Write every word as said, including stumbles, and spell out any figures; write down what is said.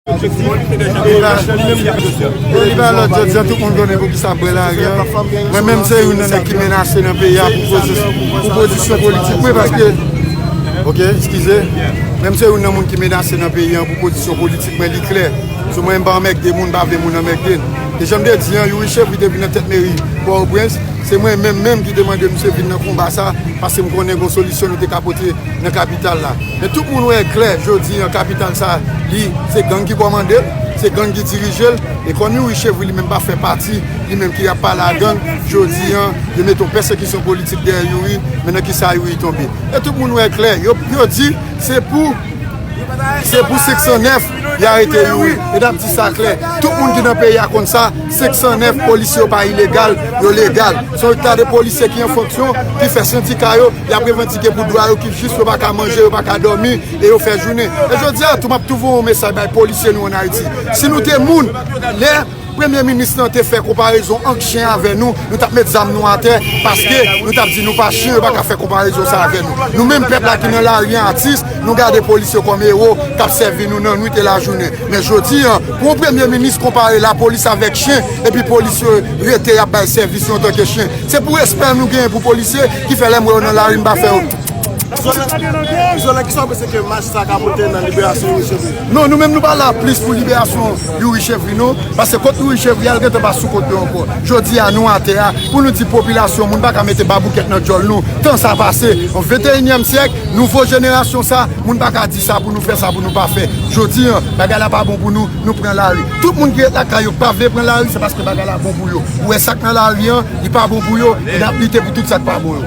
Li pa, li pa lòt, jodi a tout moun konnen pou ki sa bwè lari a. Mwen menm se youn nan nèg ki menase nan peyi a pou pozis-, pou pozisyon politik mwen paske, ok, eskize, menm se youn nan moun ki menase nan peyi a pou pozisyon politik mwen, li klè. Sou mwen, m pa anmègde moun, m pa vle moun anmègde m. E jan m te di an, Youri Chevry te vin nan tèt meri Pòtoprens, se mwen menm menm ki te mande misye vin nan konba sa, paske m konnen gon solisyon nou te ka pote nan kapital la. Men tout moun wè klè, jodi an, kapital sa, li, se gang ki kòmande l, se gang ki dirije l, e kòm Youri Chevry li menm pa fè pati, li menm ki ap pale a gang, jodi an, yo mete yon pèsekisyon politik dèyè Youri, men nan ki sa Youri tonbe. E tout moun wè klè, yo, yo di, se pou Se pou senk san nèf, y arete Youri. E n ap di sa klè. Tout moun ki nan peyi a konn sa, senk san nèf polisye yo pa ilegal, yo legal. Se yon ta de polisye ki an fonksyon, ki fè sendika yo, y ap revandike pou dwa yo ki jis, yo pa ka manje, yo pa ka dòmi, e yo fè jounen. E jodi a tou, m ap tou voye yon mesaj bay polisye nou ann Ayiti. Si nou te moun, lè Premye minis lan te fè konparezon ant chen avè nou, nou t ap met zam nou atè, paske nou t ap di nou pa chen, yo pa ka fè konparezon sa avè nou. Nou menm pèp la ki nan lari an, atis, nou gade polis yo kòm ewo, k ap sèvi nou nan nwit e lajounen. Men jodi an, pou yon premye minis konpare lapolis avèk chen, epi polis yo rete y ap bay sèvis yo antanke chen. Se pou respè nou genyen pou polisye ki fè lè m wè yo nan lari m pa fè yo. Izolan, Izolan, kisa w panse ke mach sa ka pote nan liberasyon Youri Chevry? Non, nou menm nou pa la plis pou liberasyon Youri Chevry non, paske kot Youri Chevry al gentan pa sou kont yo ankò. Jodi a nou atè a, pou nou di popilasyon, moun pa ka mete baboukèt nan djòl nou. Tan sa pase, an venteyinyèm syèk, nouvo jenerasyon sa, moun pa ka di sa pou nou fè, sa pou nou pa fè. Jodi an, bagay la pa bon pou nou, nou pran lari. Tout moun ki ret lakay yo, ki pa vle pran lari, se paske bagay la bon pou yo. Ou wè sa k nan lari an, li pa bon pou yo, e n ap lite pou tout sa k pa bon yo.